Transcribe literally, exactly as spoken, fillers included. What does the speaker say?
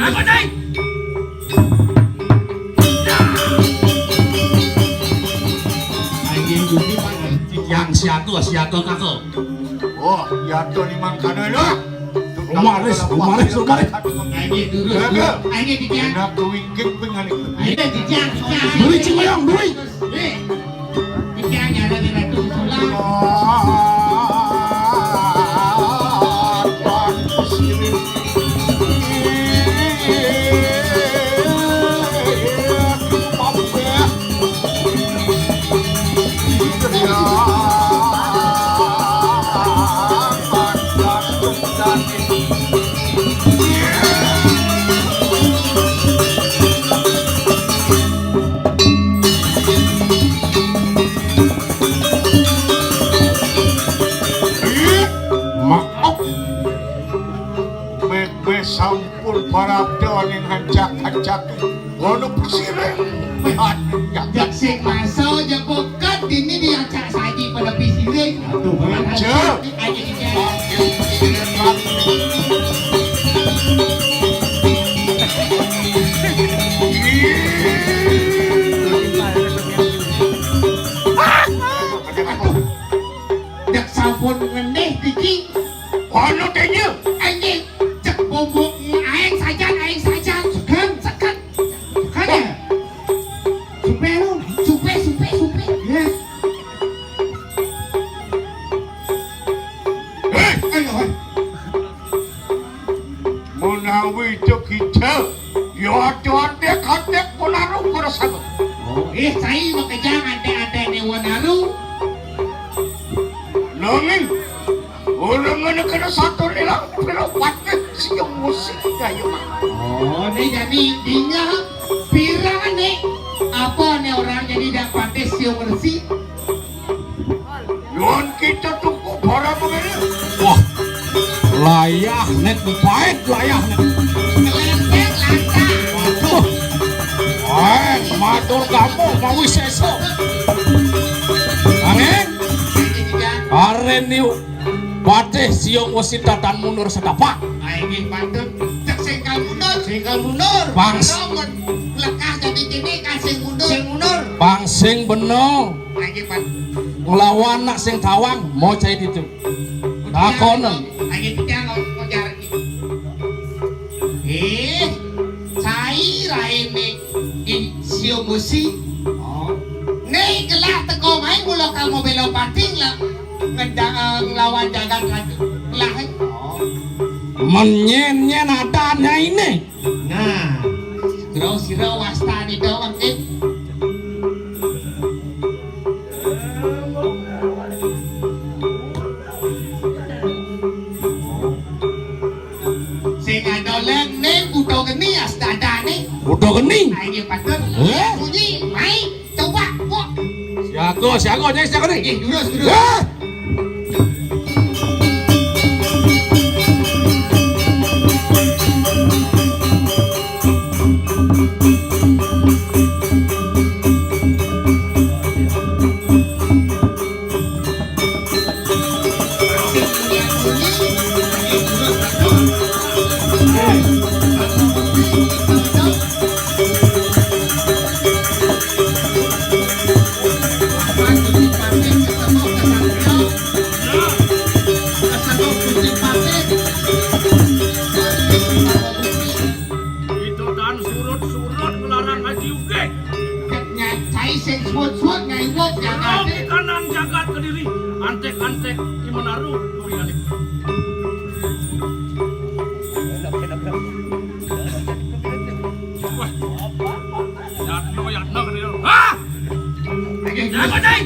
Apa, Cai? Anjing, Gusti, Pak. Yang siatu, siatu, Kakak. Oh, siatu limang kana lah. Rumaris, rumaris, rumaris. Anjing, durus, durus. Anjing, titiang. Enak tuh wingking ping, anjing. Anjing, titiang. Duri, Cing Oyong, duri. Eh, titiang nyana di Ratu Sulang. Maaf. Meh, meh sampun parabda ning hancak-hancak. Ngono pesiring. Aduh, ya. Jak sing maso, jak bokat, ini diacak saji pada pesiring. Aduh, aja. Aduh. Jak sampun ngendih, Diki. Ono tanya. Anjing, cek bumbu aing sajan, aing sajan. Segan, segan. Segan ya? Supe lu. Supe, supe, supe. Ya. Eh, ayo, eh. Menawi itu kita, ya ada antek-antek menaruh pada sana. Oh, eh, saya makejang antek-antek ni wanaru. Nanging, orang mana kena satu nilang, pero pakai siung musik daya mah. Oh, ni jadi tinggal pirang ni. Apa ni orang jadi dak pakai siung resi? Nuwun kita tuku barang begini. Wah, layah net pait layah net. Kelenteng lancar. Waduh. Eh, matur kamu mau sesok. Angin. Karen niu. Patih siung wesi tatan mundur setapak. Ayo, nggih, pantun. Cek sing kal mundur. Sing kal mundur. Bang. Romen. Lekah jadi kini kan sing mundur. Sing mundur. Bang sing beno. Ayo, Pak. Nglawan nak sing tawang, mau cai ditu. Takonen. Ayo, kita mau, mau cari. Eh, cai raine. Ing Sio Musi. Oh. Nih gelah teko main mula kamu bela pating lah. Ngedang lawan jagat lagi. Lah. Oh. Menyen-nyen ada ini. Nah. Kira sira wastane doang, eh. Sing adolan ning Kuto Geni as dadane. Kuto Geni? Ayo patut. Eh? Bunyi, mai, coba, kok. Siaga, siaga, nyai siaga ni. Eh, durus, durus. Eh! Itu dan surut-surut melarang ngaji uge. Nyai sing suut-suut nyai wong jagat. Kanan jagat Kediri, antek-antek di Menaru, Durian. Wah, Yatno, Yatno, Kediri. Hah? Apa, Cai?